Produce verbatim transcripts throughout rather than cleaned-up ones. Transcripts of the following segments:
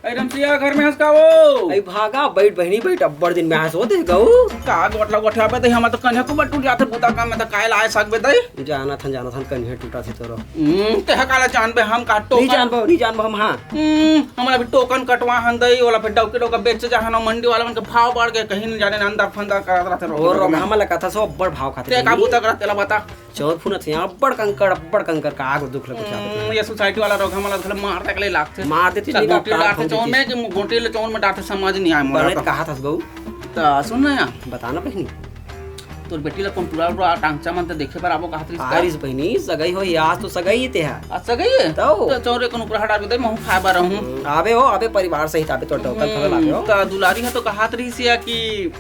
ए रमसिया, घर में हस का वो? अई भागा, बइठ बहिनी, बइठ, अब्बड़ दिन में आए हस वो, देख गऊ। का गोठला गोठियाबे दई, हमर तो कनिहा खूब टूट जाथे, बुता काम में तो काय लाए सकबे दई। जानत हन, जानत हन, कनिहा टूटत हे तोरो। हम्म, तेहा काला जानबे, हम का नहीं टोकन जानबो, नहीं जानबो हम, हाँ। हम्म, हमन अभी टोकन कटवा हन दई, ओला फिर डौकी डौका बेचे जाहन, अउ मंडी वाला मन के भाव बढ़ गे, कहीं नहीं जाने, अंदर फंदर करत रहथे, और रोग हमन ला कथा सो अब्बड़ भाव खाथे ते का बहिनी। बुता करत, तेला बता। चौर फुनत हे, अब्बड़ कंकड़, अब्बड़ कंकड़, का आगो दुख लगे हम्म, ये सोसाइटी वाला रोग हमन ला घलो मार तक ले लागथे। मार देथे, चल, निगाह गोटी काट डारथे देथे। चौर में कि गोटी ले चौर में डारथे, समझ नहीं आए मोला बने तो। कहा था गऊ। त सुन ना यार। बता ना बहिनी। तोर बेटी ला कोन टूरा उरा टांगचा मन त देखे बर आबो कहत रिहिस का? आरिस बहिनी, सगई होही, आज तो सगई हे तेहा। आज सगई हे? तौ। त चौरे कोन उपरा हटा के दे, महू खाए बर रहूं। हम्म, आबे हो, आबे परिवार सहित आबे, तोर डौकन थोड़ा लाबे हो। त दुलारी ह तो कहत रिहिस या कि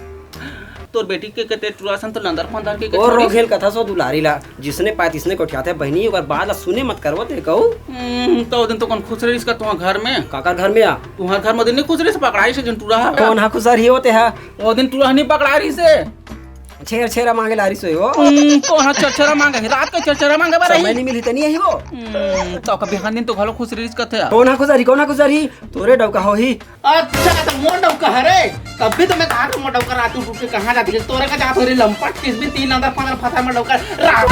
तोर बेटी के कते टूरा सन तो लंदर फंदर के और कथोरिस। रोगेल कथा सो दुलारी ला, जिसने पाए तिसने गोठियाथे बहिनी, ओकर बात ला सुने मत करवो ते कहू। हम्म, त ओ दिन तो कोन खुसरे रिहिस का तुहा घर में? काकर घर में आ? तुहा घर में ओ दिन नहीं खुसरे रिहिस, पकड़ाइस हे जन टूरा ह। कोन हा खुसरही हो तेहा? ओ दिन टूरा ह नहीं पकड़ा रिहिस हे। छेर छेरा मांगे ला रिहिस होही वो। हम्म, कोन हा छेर छेरा मांगे? रात के छेर छेरा मांगे बर समय रही। नहीं मिली त नहीं आही वो। हम्म, त ओकर बिहान दिन तो घलो खुसरे रिहिस कथे। कोन हा खुसरही, कोन हा खुसरही? तोरे डौका होही। अच्छा, त मोर डौका हरे? तब भी तो मैं कहा था मोर डौका रात उठ के कहाँ जाती है? तोरे का जात हो रे लंपट, किस भी तीन अंदर पंद्रह फंसा मोर डौका रात।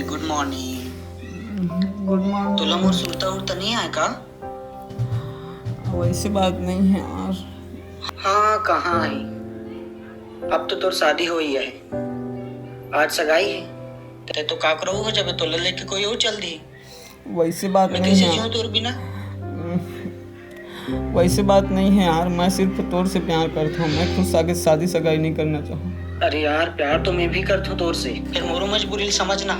गुड मॉर्निंग। गुड मॉर्निंग। तोला मोर सुरता उरता नहीं आए का? वैसे बात नहीं है यार। हाँ, कहाँ है? अब तो तोर शादी होई है, आज सगाई है। ते तो काकरो हो जाबे, तोला लेके कोई और चल दी। वैसे बात मैं नहीं कैसे है। जीऊँ तोर बिना? वैसे बात नहीं है यार, मैं सिर्फ तोर से प्यार करता हूँ, मैं खुद सागे शादी सगाई नहीं करना चाहूँ। अरे यार, प्यार तो मैं भी करता हूँ तोर से। फिर मोरो मजबूरी ल समझना।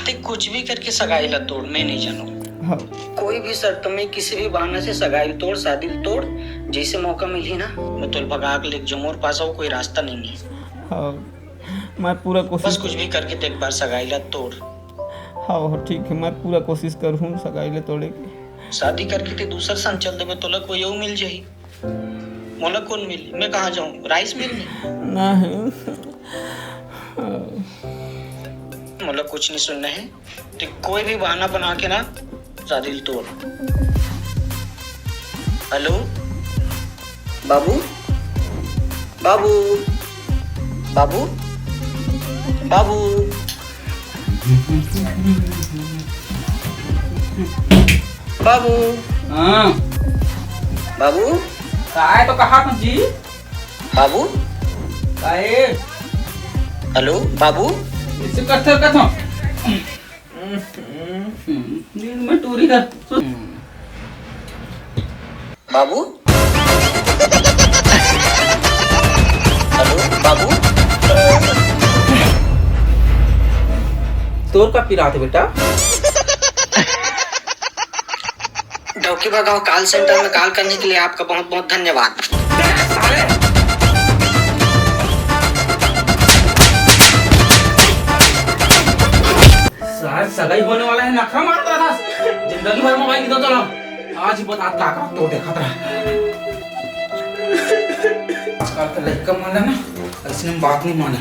ते कुछ भी करके सगाई ला तोड़, मैं नहीं जानू। हाँ। कोई भी शर्त में, किसी भी बहाना से सगाई तोड़, शादी तोड़, जैसे मौका मिली ना। मैं तोल भगा के लेके जो मोर पास हो, कोई रास्ता नहीं है। हाँ, मैं पूरा कोशिश बस कुछ भी करके ते एक बार सगाई ला तोड़। हाँ, हाँ, ठीक है, मैं पूरा कोशिश करूँ सगाई ला तोड़े के। शादी करके ते दूसर संग चल देबे, तोला कोई और मिल जाही। मोला कौन मिली? मैं कहाँ जाऊँ? राइस मिल में? नहीं। मोला कुछ नहीं सुनना है। ते कोई भी बहाना बना के ना शादी ल तोड़। हेलो, बाबू, बाबू, बाबू, बाबू, बाबू। हाँ। बाबू। काय तो कहा था जी? बाबू। काय? हेलो, बाबू। इसे कथर कथम। दिन में टूरी का। बाबू। हेलो, बाबू। तोर का पिरात हे बेटा? डौकी भगाओ कॉल सेंटर में कॉल करने के लिए आपका बहुत बहुत धन्यवाद। साला सगाई होने वाला है, नखरा मारता था। जिंदगी भर मोबाइल की तो चलो। आज ही बता का का तो देखत रहा। आजकल के लड़का मन ला ना, ऐसे में बात नहीं माने।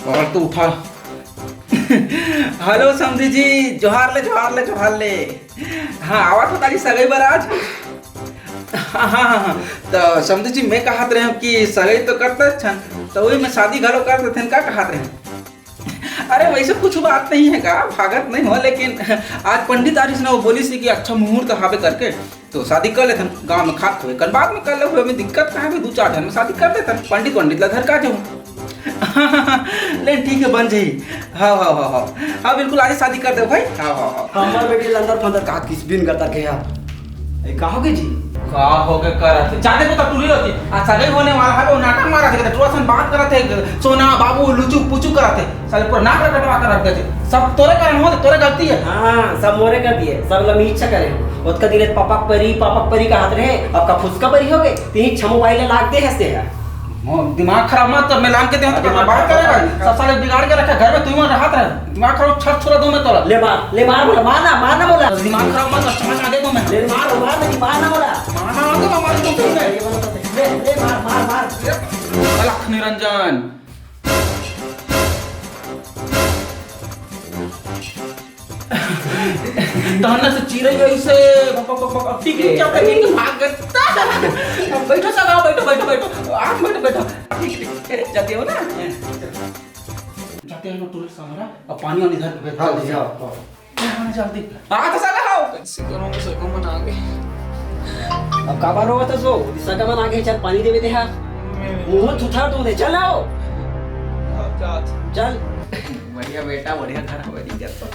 कॉल तो उठा। हेलो समधी जी, जोहार ले, जोहार ले, जोहार ले। हाँ, आवत हो तारी सगाई बर आज? हाँ, हाँ, हाँ, हाँ। तो समधी जी, मैं कहत रहे हूँ कि सगाई तो करते छन, तो वही में शादी घलो कर देते हैं, का कहत रहे हूँ? अरे, वैसे कुछ बात नहीं है का, भागत नहीं हो, लेकिन आज पंडित आरिस ना, वो बोलिस कि अच्छा मुहूर्त हावे करके, तो शादी कर लेथन, गाँव में खात हुए कन बाद में कर ले, हमें दिक्कत कहाँ है, दू चार झन में शादी कर देथन, पंडित वंडित ला धर का जाऊँ। ले ठीक है, बन जाही। हाँ, हाँ, हाँ, हाँ। हाँ, बिल्कुल, आज ही शादी कर दे भाई। हाँ, हाँ, हाँ। हमार बेटी लंदर फंदर कहा किस बिन गतर के यार। ए, का होगे जी? का होगे करत हे? जाते को तो टूरी रहती। आज सगाई होने वाला है, वो नाटक मारत हे, टुआ सन बात करत हे, सोना, बाबू, लुचू, पुचू करत हे। साले पूरा नाक कटवा कर रख देते। सब तोरे कारण हो, तोरे गलती है। हाँ, सब मोरे कर दिए, सब लमीच्छा करे। ओतका दिन पापा परी, पापा परी कहत रहे, अब का फुसका परी हो गए? तीन छह मोबाइल लाग दे हंसते हैं। मो-, दिमाग खराब मत कर, मैं लान के दे हूं तो दिमाग बात खराब करेगा। कर। सब साले बिगाड़ के रखे, घर में तू ही रहत रहे। दिमाग खराब, छर छुरा दो मैं तोला। ले मार, ले मार बोला, मार ना, मार ना बोला। दिमाग खराब मत कर, चमक आगे दो मैं। ले मार, मार ना, मार ना बोला। मार ना, मार ना, मार ना, मार ना। ले, ले, मार, मार, मार। अलग रंजन। तहन से चिरई अइसे बक, बक, बक, बक, अब टिक, टिक, क्या, क्या, टिक, टिक, भाग गए। अब बैठो सगा, बैठो, बैठो, बैठो। आप बैठो, बैठो। टिक, टिक, ए, जाते हो ना? जाते हैं ना टूरिस्ट साहब, अब पानी वानी धर के बैठा हाँ, दे। जाओ, जाओ। हाँ, जल्दी। हाँ, तो साला आओ। कैसे करूँ, सगा मन आ गए। अब काबर रोवत हस वो? सगा मन आ गए, चल पानी देवे दे हा। मैं मुंह थुथार तू दे, चल आओ। हाँ, जा, जा। चल। बढ़िया बेटा, बढ़िया घर हवे, नहीं करता।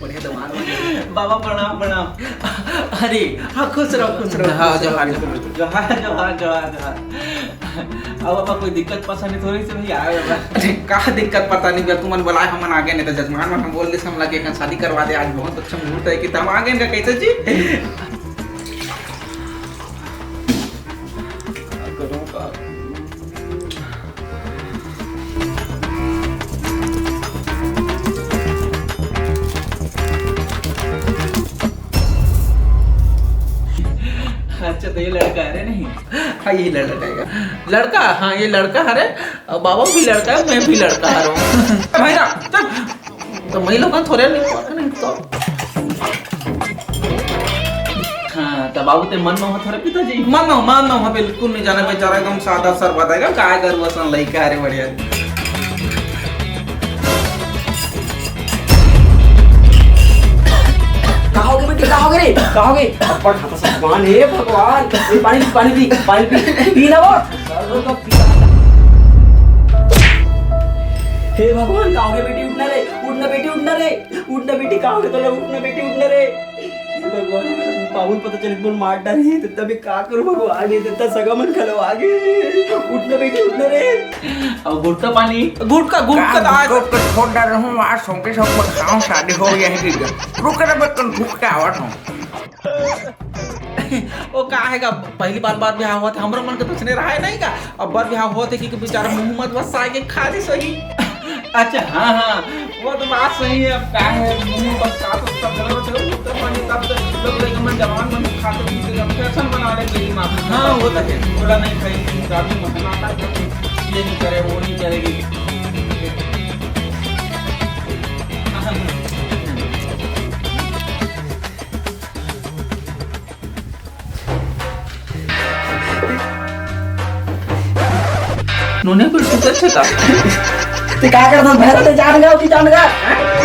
बढ़िया दमाद बन गया। बाबा प्रणाम, प्रणाम। अरे, हाँ, खुश रहो, खुश रहो, हाँ, खुश रहो। जोहार, जोहार। जोहार, जोहार, जोहार, जोहार। अब बाबा कोई दिक्कत परेशानी थोड़ी सी नहीं आए बाबा। अरे, का दिक्कत पता नहीं बे, तुमन बुलाए हमन आगे, नहीं तो जजमान मन हम बोल दे, हम लगे कन शादी करवा दे, आज बहुत अच्छा मुहूर्त है कि तम आगे इनका कैसे जी। अच्छा, तो ये लड़का है रे? नहीं, हाँ, ये लड़का है। लड़का, हाँ, ये लड़का है रे। और बाबा भी लड़का है, मैं भी लड़का हरों। भाई ना, चल। तो मैं लोगन थोड़े नहीं, नहीं तो। हाँ, तो बाबू ते मन नोहा थोड़े पिताजी। मन नोहा, मन नोहा, बिल्कुल नहीं जाने बेचारा, एकदम सादा सरवा देगा, गाय गरु असन लइका हरे बढ़िया। का हो गे बेटी, का हो गे रे, का हो गे? अब्बड़ खाता सा भगवान, हे भगवान, ये पानी पी, पानी पी, पानी पी, पी ना वो। हे भगवान, का हो गे बेटी, उठ ना रे, उठ ना बेटी, उठ ना रे। उठ ना बेटी, का होगे तोला? उठ ना बेटी, उठ ना रे। हे भगवान, अगर बाबू ल पता चलिस त मोला मार डारही, त तब का करूं भगवान, ये त सगा मन घलो आगे। उठ ना बेटी, उठ ना रे। अब गुटखा पानी, गुटखा, गुटखा का तो आज गुटखा तो छोड़ डारे हूं, आज सौंके सौंक खाऊं, शादी हो गया है कि क्या? रुक ना, मैं कल भूख के आवत हूं। ओ का हे का, पहली बार बर बिहाव होवत हे, हमरो मन के तो अइसने रहय नहीं का। अब बर बिहाव होवत हे कि, कि बेचारा मुंह मत बस आगे खा दे सही। अच्छा, हाँ, हाँ, वो तो बात सही है। अब का है, मुंह बस साफ सुथरा चलो, चलो, तो पानी तब तो लोग लइका मन जवान मन खाते पीते जब फैशन बना ले, बेटी माँ। हाँ, वो तो है। थोड़ा नहीं खाई, दादी मत ना, ये नहीं करे, वो नहीं करेगी। नोने कुछ सुतत हे का? ते का करत हस भैरा? ते जान गा कि जान गा?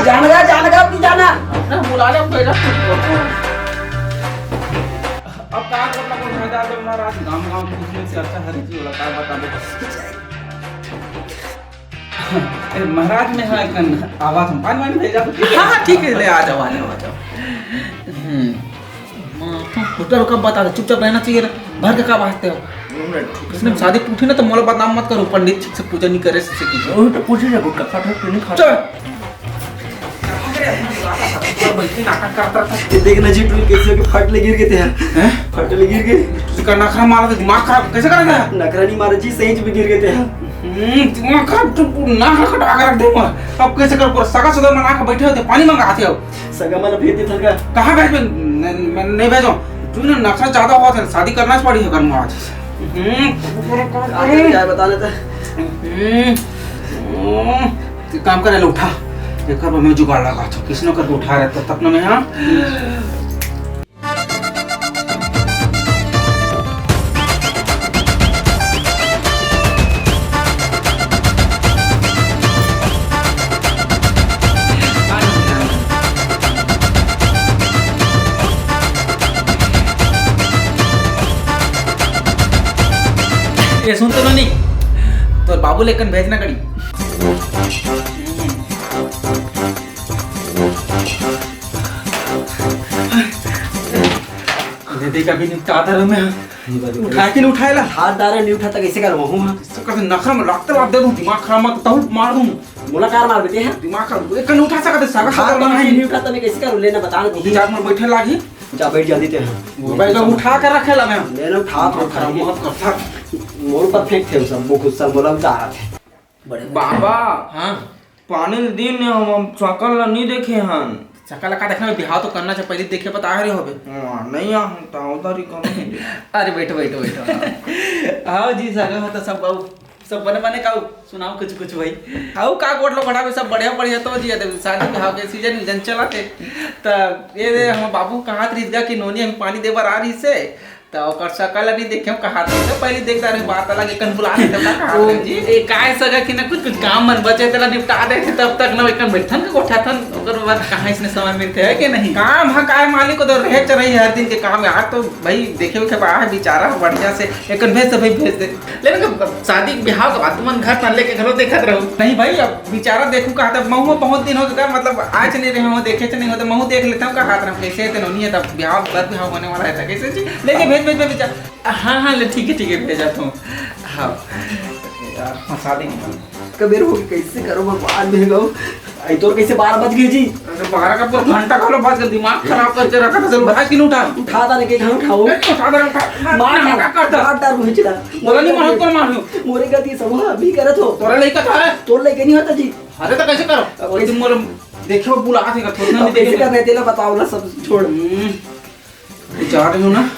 जान गा, जान गा कि जाना? ना बुला ले भैरा। अब का करना, कोन भैरा, जब महाराज गांव गांव पूछने से अच्छा हरे जी वाला का बताबे। ए, महाराज, मैं हा एकन आवाज में पानी वानी भेजा। हाँ, हाँ, ठीक है, ले आ जाओ, आ जाओ, आ जाओ। हम्म। होटल कब बता दे, चुपचाप रहना चाहिए रे। भर के का वास्ते हो? इसने शादी पूछी ना तो मोला बदनाम मत करो, पंडित ठीक से पूजा नहीं करे, से की। वो तो पूछे जा, गुटखा खा तो नहीं खा। चल। ये देख ना जी, टूल कैसे होके फट ले गिर गए थे यार। हैं? फट ले गिर गए। इसका नखरा मारा तो दिमाग खराब कैसे करेगा? नखरा नहीं मारा जी, सही में गिर गए थे यार। हम्म, दिमाग खराब, तो नाक कटवा के रख दूंगा। अब कैसे कर, पूरा सगा सगा मना के बैठे होते, पानी मंगाते हो। सगा मन भेज देथन का? कहाँ भेजबे? न-, मैं नहीं भेजो। तू ना नखरा ज्यादा होवत हे, शादी करना पड़ी हे घर में आज। हम्म। आगे क्या है बता लेते? हम्म। हम्म। एक काम करे, ले उठा। एक बार मैं जुगाड़ लगा, अच्छा, किसने करके उठा रहे तब तक ना मैं, हाँ? ये सुन तो नहीं, तोर बाबू लेकन भेजना कड़ी। दीदी का भी निपटा दे रहा मैं। उठा के नहीं उठाए ला? हाथ डारे नहीं उठाता, कैसे करवाऊँ, हाँ? तो कहते नखरा में लागते लाग दे दूँ, दिमाग खराब मत, तहु मार दूँ। मोला कार मार बेटे हैं? दिमाग खराब, एक नहीं उठा सकते, सगा हाथ सगा डारे नहीं उठाता, मैं कैसे करूँ? लेना बता ना दीदी। जात में बैठे लागी। जा बैठ जल्दी ते। वो भाई का उठा के रखे ला मैं। लेना उठा, दिमाग खराब मत कर, थक। मोर ऊपर फेंक थे सब, वो गुस्सा बोला जा रहा थे। बड़े बाबा, हाँ। पानी ल दिन ने हम, हम सकल ला नहीं देखे हन। सकल ला का देखना, बिहाव तो करना चाहिए, पहले देखे बता रहे होबे। हाँ, नहीं आ हम तो उधर ही कम ही दे। अरे बैठो, बैठो, बैठो। हाँ। हाँ जी, सगा हो तो सब बाबू। सब बने बने का सुनाओ कुछ कुछ भाई। अउ का गोठ लो बढ़ावे, सब बढ़िया बढ़िया। तो जी, ये शादी बिहाव के सीजन वीजन चलत हे। त ये दे हम बाबू कहात रहिस गा कि नोनी अभी पानी दे बर आ रहिस हे, त ओकर शकल नहीं देखे हम कहात रहिस। त पहले देख डारे बात अलग एकन बुला दे त का कहात ओ, रहे जी। ए, काय सगा कि ना कुछ कुछ काम मन बचे तेला निपटा दे थे, तब तक ना एकन बैठन के गोठा थन, ओकर बाद कहाँ इसने समय मिलते है कि नहीं? काम ह काय मालिक, उधर रहे चरही हर दिन के काम। यार तो भाई देखे उखे बा है बेचारा बढ़िया से, एकन भेज दे भाई, भेज दे। लेकिन शादी बिहाव के बाद तुमन घर तन लेके घलो देखत रहो। नहीं भाई, अब बेचारा देखू कहा था, महू बहुत दिन हो गया, मतलब आज नहीं रहे हो, देखे च नहीं हो, तो महू देख लेता हूँ कहा था, कैसे थे नोनी है, तब बिहाव, बर बिहाव होने वाला है, था कैसे जी, लेके भेज, भेज, भेज, भेज। हाँ, हाँ, ले, ठीक है, ठीक है, भेजा तुम। हाँ। यार, फंसा देंगे। कबेर हो गई, कैसे करो भगवान, भेगो। आई तोर कैसे बारह बज गए जी? अरे, बारह का पूरा घंटा घलो बज गया, दिमाग खराब करके रखा था, चलो, भाई, किन उठा? उठा था, लेके घर उठाओ। ए, उठा दे, उठा। मार ना, डाल, ना, कर दे। मार डाल, मुझे चिढ़ा। बोला नहीं, मार, मार, मार, मार। मोरे गलती सब हुआ, अभी करत हो। तोरा लइका तो है। तोर लइका नहीं होता जी। अरे, तो कैसे करो? अब वही कैसे? मोर देखो, बुला के थोड़ा अब नहीं कैसे देखे। करना है, तेला बताओ ना, सब छोड़। हम्म। जा रहे हो ना?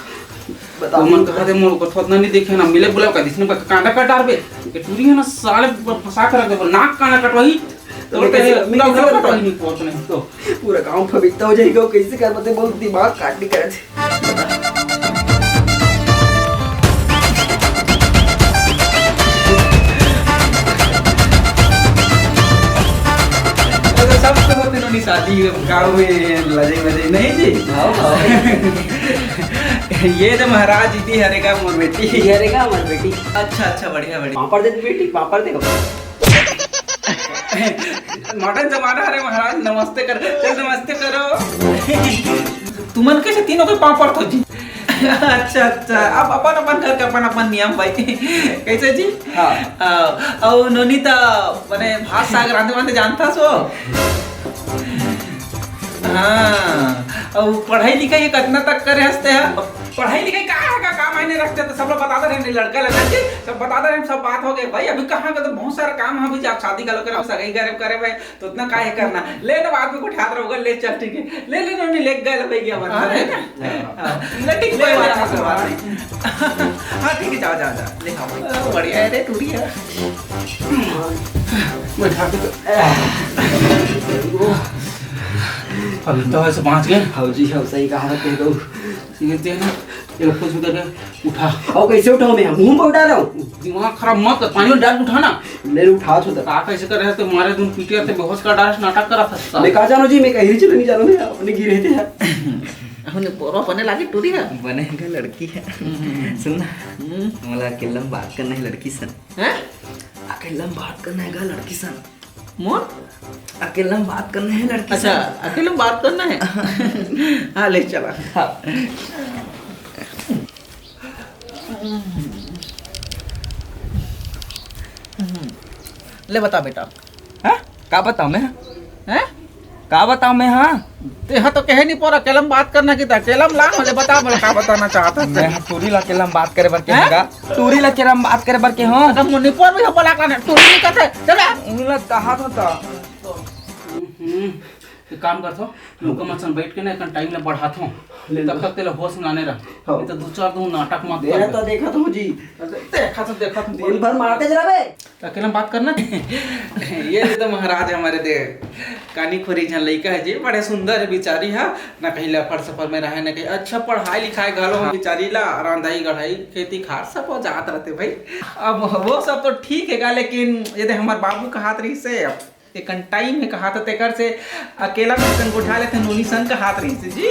बताओ। तो मन कहा दे, मोर को थोड़ा नहीं देखे ना, मिले बुलाओ का, जिसने का कांदा काट डाल बे। ये टूरी है ना, साले ब-, फंसा कर रख दे, नाक कांदा कटवाई। तो तो मैं कैसे, मैं कैसे करूँ? कटवाई नहीं, पहुंच नहीं तो। पूरा गांव पवित्र हो जाएगा, वो कैसे कर पाते, बहुत दिमाग काट नहीं करे थे। तो सब तो होते नोनी शादी गाँव में लजे बजे नहीं जी। हाँ, हाँ। ये तो महाराज जी हरेगा मोर बेटी। ये हरेगा मोर बेटी। अच्छा, अच्छा, बढ़िया, बढ़िया। पापड़ दे दे बेटी, पापड़ दे। मॉडर्न जमाना हरे महाराज, नमस्ते कर, चल नमस्ते करो। तुमन कैसे तीनों के पापड़ तो जी। अच्छा, अच्छा, अब अपन अपन घर के अपन अपन नियम भाई। कैसे जी? हाँ। अ, अउ नोनी त बने भात साग रांधे वांधे जानता सो। हाँ, अउ पढ़ाई लिखाई कतना तक करे हस ते ह? पढ़ाई लिखाई का है, का, का मायने रखते, तो सब लोग बता दे रहे हैं, लड़का लड़का जी, सब बता दे रहे हैं, सब बात हो गई भाई। अभी कहाँ का तो बहुत सारा काम है, अभी आप शादी का लोग करे, सगाई करे, करे भाई, तो उतना का है करना। ले ना, बाद में उठा रहोगा, ले चल, ठीक है, ले ले, मम्मी ले गए भाई, क्या बात है ना? हाँ। हाँ, ले, ठीक, ले, कोई ले, बात नहीं, कोई बात नहीं। हाँ, ठीक है, जाओ, जाओ, जाओ, ले खाओ भाई। बढ़िया है रे, टूटी है। बैठा के तो। अब तो ऐसे पहुंच गए। हाँ जी, हाँ, सही कहा, कह दो। ये दे ना, ये कुछ भी करके उठा। और कैसे उठाऊं मैं? मुंह पे उठा रहा हूँ। दिमाग खराब मत कर, पानी में डाल के उठा ना। ले उठा तो दे। का कैसे कर रहे थे? मारे तुम पीटिया थे, बेहोश कर डाले, नाटक करा था। मैं कहा जानो जी, मैं कहीं चले नहीं जानो, मैं अपने गिरे थे यार। अपने पोरो बने लागे टूरी है। बने का लड़की है। हम्म। सुन ना, हम्म। मोला अकेला में बात करना है लड़की सन। हैं? अकेला में बात करना है गा लड़की सन। मोर? अकेला में बात करना है लड़की अच्छा, सन। अकेला में बात करना है? हाँ, ले चला। हाँ। ले बता बेटा। हाँ? का बताऊं मैं? हैं? का बताऊं मैं, हाँ? तेहा तो कहे नहीं पोरा, अकेला में बात करना की था, अकेला में ला, ले बता, बोला का बताना चाहता है। मैं टूरी ला अकेला में बात करे बर के हैं? हूँ गा। टूरी ला अकेला में बात करे बर के हूँ। तो मुन्नी पोर भी हो बोला का ना, टूरी नहीं कहते, चल बे। उनला कहा था तो। हम्म, एक काम करथो, लुका मत सन बैठ के ना, एक टाइम ला बढ़ाथो। ले तब लो। तक तेला होश में लाने रह। हाँ। नहीं तो दो चार दो नाटक मत दे कर। तो देखा तो जी। देखा तो, देखा तो। दिन भर मारते जरा बे। अकेला में बात करना। ये तो महाराज हमारे दे कानी खोरी झन लइका है जी, बड़े सुंदर है बिचारी हा, ना कहीं लफड़ सफर में रहे, ना कहीं अच्छा पढ़ाई लिखाई घलो हम बिचारी ला, रांधाई गढ़ाई खेती खार सब हो जात रहते भाई। अब वो सब तो ठीक है गा, लेकिन ये दे हमार बाबू कहात रही से अब एकन टाइम है कहात, तेकर से अकेला में तन गोठा लेते नोनी सन कहात रही से जी।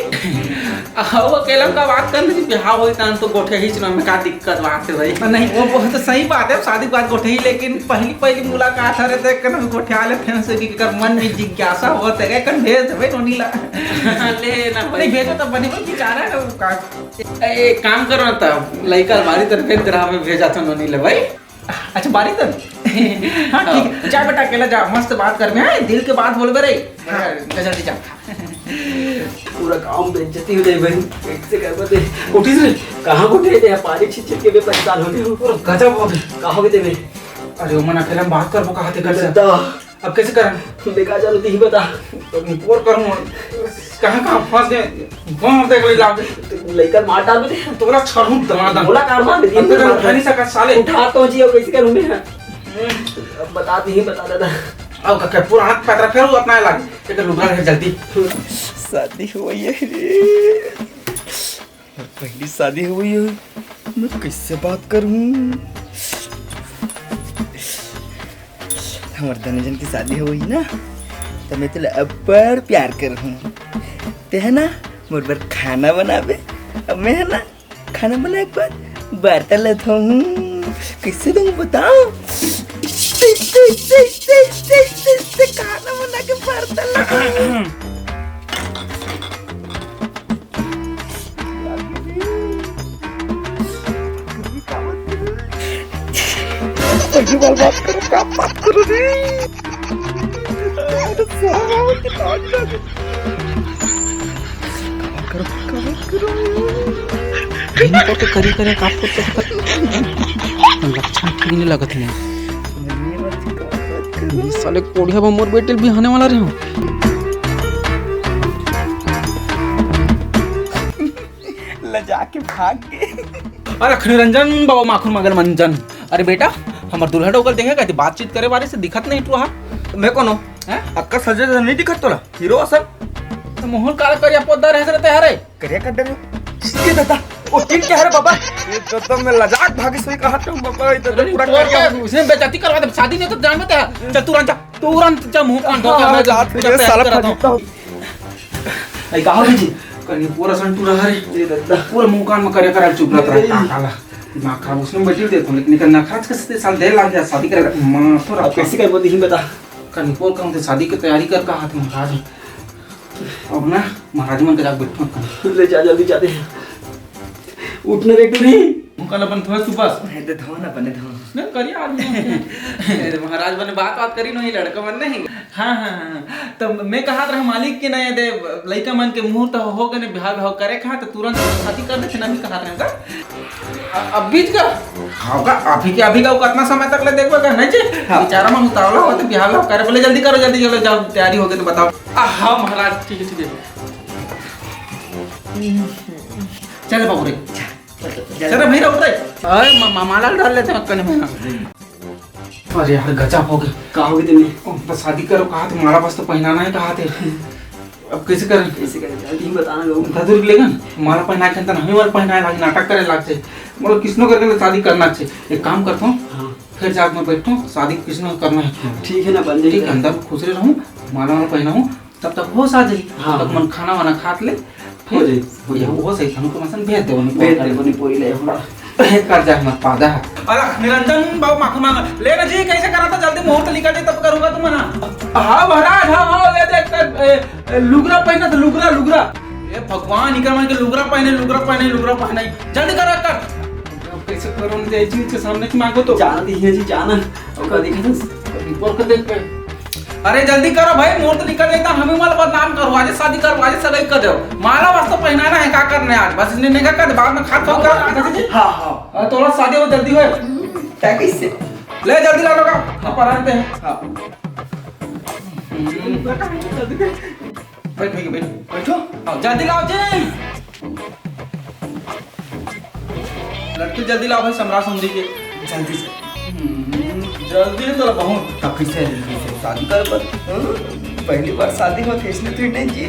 अब अकेला का बात करने जी, बिहाव होई तन तो गोठे ही चुनाव में का दिक्कत बात है भाई। नहीं, वो बहुत सही बात है, शादी के बाद गोठे ही, लेकिन पहली पहली मुलाकात हरे तो एकन गोठा लेते हैं से कि कर मन में जिज्ञासा होत है, कन भेज देवे नोनी ला। ले ना भाई। नहीं भेजो तो बने भाई, बेचारा है वो का। ए, एक काम करो ना तब, लइका बारी तरफ तेरा में भेजा था नोनी ले भाई। अच्छा, बारी तन। हाँ, ठीक है। जा बेटा, अकेला जा, मस्त बात कर में, हाँ, दिल के बात बोलबे रे। हाँ, जा, जल्दी जा। पूरा गांव में बेइज्जती हो जाए भाई, कैसे कर बते? उठिस रे? कहाँ को उठे थे? पानी छिट छिट के मैं परेशान हो गया हूँ। पूरा गजब हो गया। कहाँ हो गए थे मैं? अरे, ओमन अकेला में बात करबो कहा थे घर से। बता। अब कैसे करन? बेकार जानो, तही बता। तो निपोर करूँ, कहाँ, कहाँ फंस गए? कौन देख ले लाग? लइका मार डाल दे। तोरा छड़ू दमादम। बोला कार मार दे। अब तो उठा नहीं सका साले। उठा तो जी, अब कैसे करूँ मैं? अब बता दी, बता दादा। अब का पूरा हाथ पैर फेर अपना लागे, एक लुगरा है जल्दी। शादी हो गई है रे। पहली शादी हो गई है, मैं कैसे बात करूं? हमर दोनों जन की शादी हो गई ना, तो मैं तुला अब्बड़ प्यार करहूं। ते है ना, मोर बर खाना बनाबे, अब मैं है ना, खाना बनाए के बाद बर्तन लेत हूँ। कैसे दूँ बताओ? खाना बना के बर्तन लेत हूँ। पहली बार बात करो, क्या बात करो रे? करो, करो, करो। इनको तो करी करे, काप को तो लक्षण ठीक नहीं लगत है। ये साले कोढ़िया बा मोर बेटे भी आने वाला रहे हो। लजा के भाग गए। अरे लखनी रंजन बाबा माखुर मगन मंजन। अरे बेटा, हमर दूल्हा डोकर देखे कहते बातचीत करे बारे से दिखत नहीं तू हा। मैं कोनो? हैं? अक्का सजे नहीं दिखत तोला? हीरो असन। तो मुंह काला करिया पोत रहत रहते हरे। करिया कर डरे। ये दादा, वो किन के हरे बाबा? ये दादा मैं लजाक भागी सोई कहा था बाबा, ये दादा अरे पूरा तोर करिया। के उसने बेइज्जती करवा दे, शादी नहीं तो जान मत है। चल तुरंत जा, तुरंत जा मुंह कान धो के हाँ, मैं रात के पूजा ये साला तैयार कराता हूँ। फजीता हो। आई का हो जी? कनी पूरा संटू रहा रे। ये दादा। पूरा मुंह कान में करे करे चुप रहता है, का काला। दिमाग खराब, उसने बैठी देता हूँ, लेकिन इनका नखरा के साथ साल देर लग गया, शादी करे। माँ तो अब रात कैसे कर बोलती हिम्मत आ? कनी पोर कहूँ तो शादी की तैयारी कर कहा था महाराज। अब ना महाराज मन के जाके बैठो कनी। ले जा, जल्दी जाते हैं। उठना रे टूरी। मुंह काला बन थोड़ा सुबह। दे धो ना बने धो। नहीं, करिया आदमी। अरे महाराज बने बात बात करी नहीं, लड़का मन नहीं। हाँ, हाँ, हाँ। तो मैं कहा रहा मालिक के नहीं दे, लइका मन के मुहूर्त हो गए, बिहाव बिहाव करे कहा तो तुरंत शादी कर देते ना, भी कहा रहे का? अ-, अब बीच का? हाँ का, अभी के अभी का, वो कितना समय तक ले देखबे का, नहीं जी? हाँ। बेचारा मन उतावला हो तो बिहाव बिहाव करे, बोले जल्दी करो, जल्दी चलो, जाओ, तैयारी हो गई तो बताओ। आ, हाँ महाराज, ठीक है, ठीक है। चल बाबू रे। चल भाई, रहो रे। अरे मा-, मा-, माला डाल लेते हैं कने में। अरे यार, गजब हो गया। का हो गया तुम्हें? ओ, बस शादी करो कहा थे, माला बस तो पहनाना है कहा थे। अब कैसे करें? कैसे करें? जल्दी ही बताना लोग। दादू लेगा ना, माला पहना के अंदर हमें माला पहनाए लाग, नाटक करे लाग से। मतलब किसनो करके तो शादी करना चाहिए। एक काम करता हूँ, हाँ। फिर जाके मैं बैठता हूँ, शादी किसनो करना है। ठीक है ना, बन ठीक है, जाएगा। अंदर खुश रहे रहूँ, माला वाला पहना हूँ, तब तक होश आ जाई। हाँ, तब हाँ। मन खाना वाना खात ले, हो जाई, हो जाई। ये होश आई, हमको मसन भेज दे, उन्हें भेज दे, उन्हें पोरी ले, हाँ। कर जा, मत पादा। अरे, निरंजन बाबू, माखन मांग, ले ना जी, कैसे करा था, जल्दी मुहूर्त निकल जाए, तब करूंगा तुम ना। हाँ, महाराज, हाँ, हाँ, ले दे, कर, ए, ए, लुगरा पहना था, लुगरा, लुगरा। ए, भगवान, इकर मन के लुगरा पहने, लुगरा पहने, लुगरा पहने, जल्दी करा कर। अब कैसे करो, नहीं जाए जी, इनके सामने की मांगो तो। जाना दीजिए जी, जाना। और का दिखा था? ऊपर को देख के। अरे जल्दी करो भाई, मुहूर्त निकल जाता, हमें माल बदनाम करो, आज शादी करो, आज सगाई कर दो। माला बस तो पहनाना है, क्या करना है आज? बस इसने निकल कर दे, बाद में खात खाओ कर। हाँ, हाँ। अरे थोड़ा शादी हो जल्दी हो। क्या कैसे? ले जल्दी ला लो का, हम पर आते हैं। हाँ। बैठ भैया, बैठ। बैठो। आओ, जल्दी लाओ जी। लड़की जल्दी लाओ भाई, समरा समझी के। जल्दी से। हम्म, जल्दी है तो बहुत। तब कैसे है, जल्दी से शादी कर पर? हाँ? पहली बार शादी हो थे, इसलिए तो नहीं जी।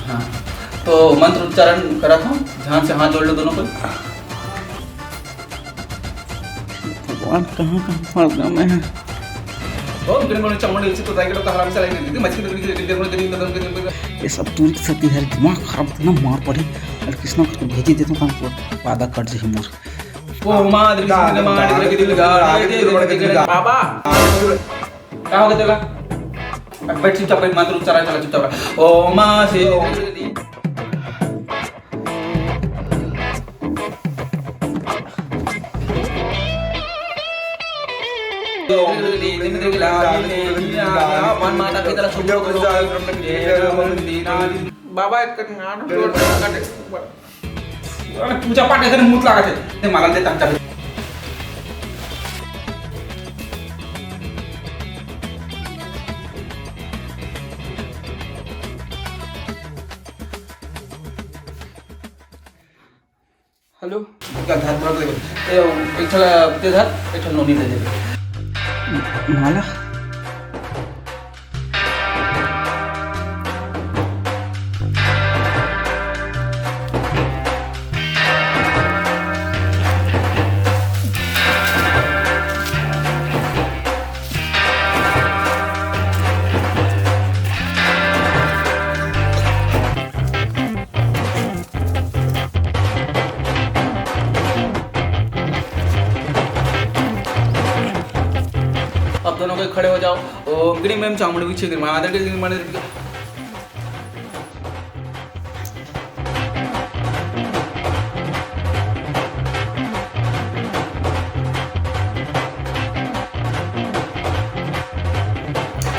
हाँ, तो मंत्र उच्चारण करा था, ध्यान से हाथ जोड़ लो दोनों को। भगवान, कहाँ कहाँ फंस गया मैं। बहुत गिरमन चामुंडी उचित होता है कि लोग हराम से लाइन देती, मछली तो बिल्कुल गिरमन गिरमन गिरमन। ये सब दूर की सती है, दिमाग खराब होता ना, मार पड़े। और किसना करके भेजी देता हूँ, काम को वादा कर जे मोर। ओ माँ, दिल, दिल, माँ, दिल, दिल, दिल, दिल, बाबा, का हो गया तेला? अब बैठ चुपचाप, बैठ, मंत्र उच्चारण चला चुपचाप। ओ माँ से बाबा, एक गाना जोड़ काटे। अरे पूजा पाठ ऐसे मुंह लगा थे, ते माला दे तक। हेलो। का घर पर ले। ए, एक ठला ते धर, एक ठला नोनी दे दे। माला। अब दोनों कोई खड़े हो जाओ। ओ, गिरी मेम चामुंडी पीछे गिरी, मादर के गिरी मादर के।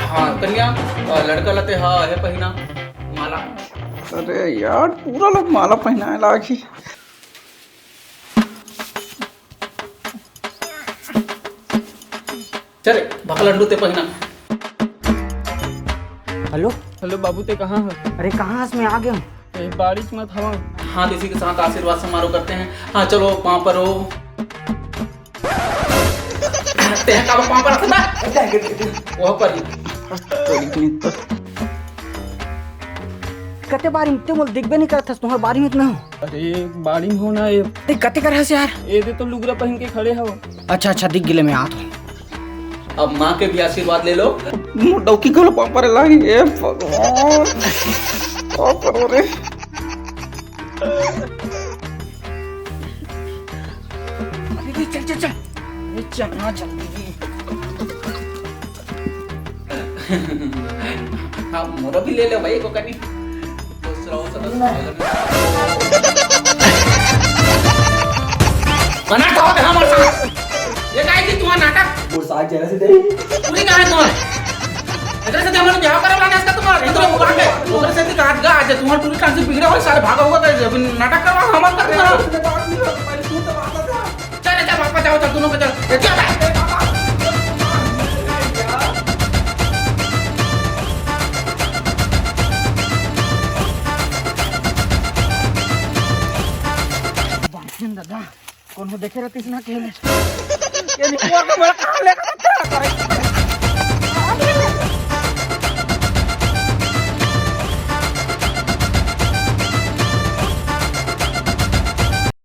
हाँ, कन्या, अ, लड़का ला ते हा, हे पहिना, माला। अरे यार, पूरा लोग माला पहिनाए लागी। चले, भकलंडू ते पहिना। हेलो। हेलो बाबू, ते कहाँ है? अरे कहाँ हस, मैं आ गया हूँ। ए, बारिश मत हवा। हाँ, तो इसी के साथ आशीर्वाद समारोह करते हैं। हाँ, चलो, पाँव परो। ते का पाँव पर रखना? वो पर। कते बारी में ते मोल दिखबे नहीं करत हस, तुम्हार बारी में इतना हो। अरे, बारी में हो ना ये। ते कते कर हस यार? ये दे तो लुगरा पहन के खड़े हो। अच्छा, अच्छा, दिख गिले, मैं आत हूँ। अब माँ के भी आशीर्वाद ले लो। मोर डौकी घलो पाँव परे लागी, ए भगवान। पाँव परो रे। अरे, चल, चल, चल। अरे, चल ना जल्दी। हाँ, मोरो भी ले ले भाई, को कनी। मना तो होत हमर से। ये काहे की तुम्हार नाटक? वो साग जरा से दे। पूरी कहानी तुम्हार। इधर से हमारे ब्याह करा लाने इसका तुम्हार। इधर वो बात है। उधर से दिखा गा आज तुम्हार पूरी कांसी बिगड़े हो, सारे भागा हुआ था। अभी नाटक करवा, हम कर रहे हैं। चल, चल, वापस जाओ, चल, दोनों को चल। ए, चल। बांधन दादा, कोनो देखे रहतीस ना खेले। ये निकुआ का बड़ा काम लेकर चला करे।